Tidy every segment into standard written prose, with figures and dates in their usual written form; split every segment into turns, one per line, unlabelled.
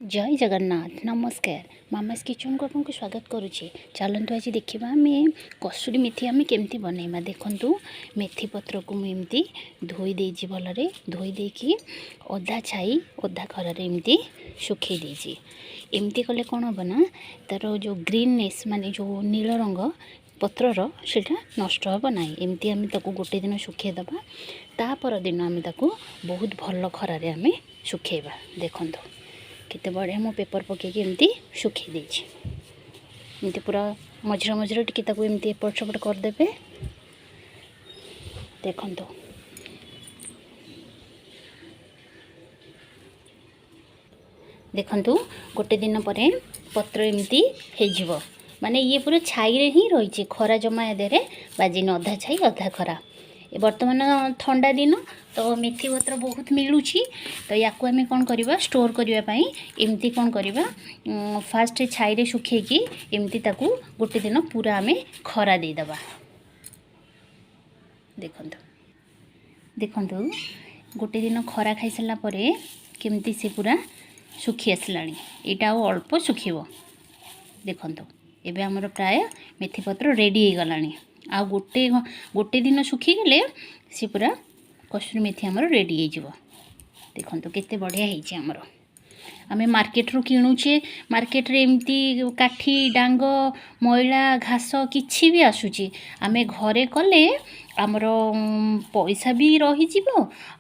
ଜୟ ଜଗନ୍ନାଥ। ନମସ୍କାର, ମାମାସ୍ କିଚେନ୍କୁ ଆପଣଙ୍କୁ ସ୍ୱାଗତ କରୁଛି। ଚାଲନ୍ତୁ, ଆଜି ଦେଖିବା ଆମେ କସୁରୀ ମେଥି ଆମେ କେମିତି ବନେଇବା। ଦେଖନ୍ତୁ, ମେଥି ପତ୍ରକୁ ମୁଁ ଏମିତି ଧୋଇ ଦେଇଛି। ଭଲରେ ଧୋଇ ଦେଇକି ଅଧା ଛାଇ ଅଧା ଖରାରେ ଏମିତି ଶୁଖେଇ ଦେଇଛି। ଏମିତି କଲେ କ'ଣ ହେବ ନା, ତା'ର ଯେଉଁ ଗ୍ରୀନନେସ୍, ମାନେ ଯେଉଁ ନୀଳ ରଙ୍ଗ ପତ୍ରର, ସେଇଟା ନଷ୍ଟ ହେବ ନାହିଁ। ଏମିତି ଆମେ ତାକୁ ଗୋଟେ ଦିନ ଶୁଖେଇ ଦେବା। ତା ପରଦିନ ଆମେ ତାକୁ ବହୁତ ଭଲ ଖରାରେ ଆମେ ଶୁଖେଇବା। ଦେଖନ୍ତୁ କେତେ ବଢ଼ିଆ ମୁଁ ପେପର୍ ପକାଇକି ଏମିତି ଶୁଖେଇ ଦେଇଛି। ଏମିତି ପୁରା ମଝିରେ ମଝିରେ ଟିକେ ତାକୁ ଏମିତି ଏପଟ ସେପଟ କରିଦେବେ। ଦେଖନ୍ତୁ, ଦେଖନ୍ତୁ, ଗୋଟେ ଦିନ ପରେ ପତ୍ର ଏମିତି ହେଇଯିବ। ମାନେ ଇଏ ପୁରା ଛାଇରେ ହିଁ ରହିଛି, ଖରା ଜମା ଏ ଦେହରେ ବାଜିନି। ଅଧା ଛାଇ ଅଧା ଖରା। ଏ ବର୍ତ୍ତମାନ ଥଣ୍ଡା ଦିନ ତ ମେଥି ପତ୍ର ବହୁତ ମିଳୁଛି। ତ ୟାକୁ ଆମେ କ'ଣ କରିବା, ଷ୍ଟୋର୍ କରିବା ପାଇଁ ଏମିତି କ'ଣ କରିବା, ଫାଷ୍ଟ ଛାଇରେ ଶୁଖେଇକି ଏମିତି ତାକୁ ଗୋଟେ ଦିନ ପୁରା ଆମେ ଖରା ଦେଇଦେବା। ଦେଖନ୍ତୁ, ଦେଖନ୍ତୁ, ଗୋଟେ ଦିନ ଖରା ଖାଇସାରିଲା ପରେ କେମିତି ସେ ପୁରା ଶୁଖି ଆସିଲାଣି। ଏଇଟା ଆଉ ଅଳ୍ପ ଶୁଖିବ। ଦେଖନ୍ତୁ, ଏବେ ଆମର ପ୍ରାୟ ମେଥି ପତ୍ର ରେଡ଼ି ହେଇଗଲାଣି। ଆଉ ଗୋଟେ ଗୋଟେ ଦିନ ଶୁଖିଗଲେ ସେ ପୁରା କସୁରୀ ମେଥି ଆମର ରେଡ଼ି ହେଇଯିବ। ଦେଖନ୍ତୁ କେତେ ବଢ଼ିଆ ହେଇଛି ଆମର। ଆମେ ମାର୍କେଟରୁ କିଣୁଛେ, ମାର୍କେଟରେ ଏମିତି କାଠି, ଡାଙ୍ଗ, ମଇଳା, ଘାସ କିଛି ବି ଆସୁଛି। ଆମେ ଘରେ କଲେ ଆମର ପଇସା ବି ରହିଯିବ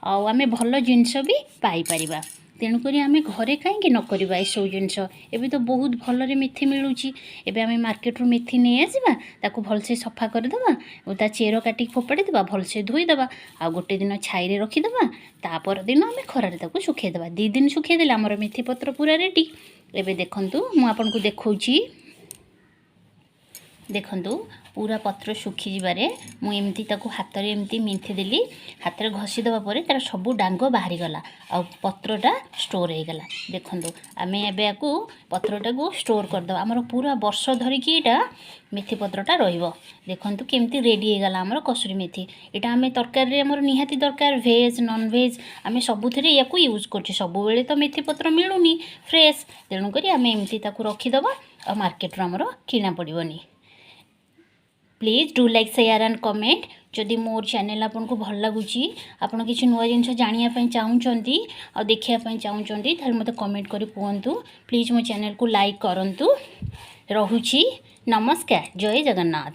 ଆଉ ଆମେ ଭଲ ଜିନିଷ ବି ପାଇପାରିବା। ତେଣୁକରି ଆମେ ଘରେ କାହିଁକି ନ କରିବା ଏସବୁ ଜିନିଷ? ଏବେ ତ ବହୁତ ଭଲରେ ମେଥି ମିଳୁଛି। ଏବେ ଆମେ ମାର୍କେଟରୁ ମେଥି ନେଇ ଆସିବା, ତାକୁ ଭଲସେ ସଫା କରିଦେବା ଓ ତା ଚେର କାଟିକି ଫୋପାଡ଼ି ଦେବା, ଭଲସେ ଧୋଇଦେବା ଆଉ ଗୋଟେ ଦିନ ଛାଇରେ ରଖିଦେବା। ତା ପରଦିନ ଆମେ ଖରାରେ ତାକୁ ଶୁଖେଇଦେବା। 2 ଦିନ ଶୁଖେଇଦେଲେ ଆମର ମେଥି ପତ୍ର ପୁରା ରେଡ଼ି। ଏବେ ଦେଖନ୍ତୁ, ମୁଁ ଆପଣଙ୍କୁ ଦେଖାଉଛି। ଦେଖନ୍ତୁ, ପୁରା ପତ୍ର ଶୁଖିଯିବାରେ ମୁଁ ଏମିତି ତାକୁ ହାତରେ ଏମିତି ମିନ୍ଥି ଦେଲି। ହାତରେ ଘଷି ଦେବା ପରେ ତା'ର ସବୁ ଡାଙ୍ଗ ବାହାରିଗଲା ଆଉ ପତ୍ରଟା ଷ୍ଟୋର୍ ହେଇଗଲା। ଦେଖନ୍ତୁ, ଆମେ ଏବେ ୟାକୁ ପତ୍ରଟାକୁ ଷ୍ଟୋର୍ କରିଦେବା। ଆମର ପୁରା ବର୍ଷ ଧରିକି ଏଇଟା ମେଥି ପତ୍ରଟା ରହିବ। ଦେଖନ୍ତୁ କେମିତି ରେଡ଼ି ହେଇଗଲା ଆମର କସୁରୀ ମେଥି। ଏଇଟା ଆମେ ତରକାରୀରେ ଆମର ନିହାତି ଦରକାର। ଭେଜ୍, ନନଭେଜ୍ ଆମେ ସବୁଥିରେ ୟାକୁ ୟୁଜ୍ କରୁଛେ। ସବୁବେଳେ ତ ମେଥି ପତ୍ର ମିଳୁନି ଫ୍ରେଶ୍। ତେଣୁକରି ଆମେ ଏମିତି ତାକୁ ରଖିଦେବା ଆଉ ମାର୍କେଟରୁ ଆମର କିଣା ପଡ଼ିବନି। Please do like, share and comment. ଯଦି ମୋର ଚ୍ୟାନେଲ୍ ଆପଣଙ୍କୁ ଭଲ ଲାଗୁଛି, ଆପଣ କିଛି ନୂଆ ଜିନିଷ ଜାଣିବା ପାଇଁ ଚାହୁଁଛନ୍ତି ଆଉ ଦେଖିବା ପାଇଁ ଚାହୁଁଛନ୍ତି, ତାହେଲେ ମୋତେ କମେଣ୍ଟ କରି କୁହନ୍ତୁ। ପ୍ଲିଜ୍ ମୋ ଚ୍ୟାନେଲ୍କୁ ଲାଇକ୍ କରନ୍ତୁ। ରହୁଛି, ନମସ୍କାର, ଜୟ ଜଗନ୍ନାଥ।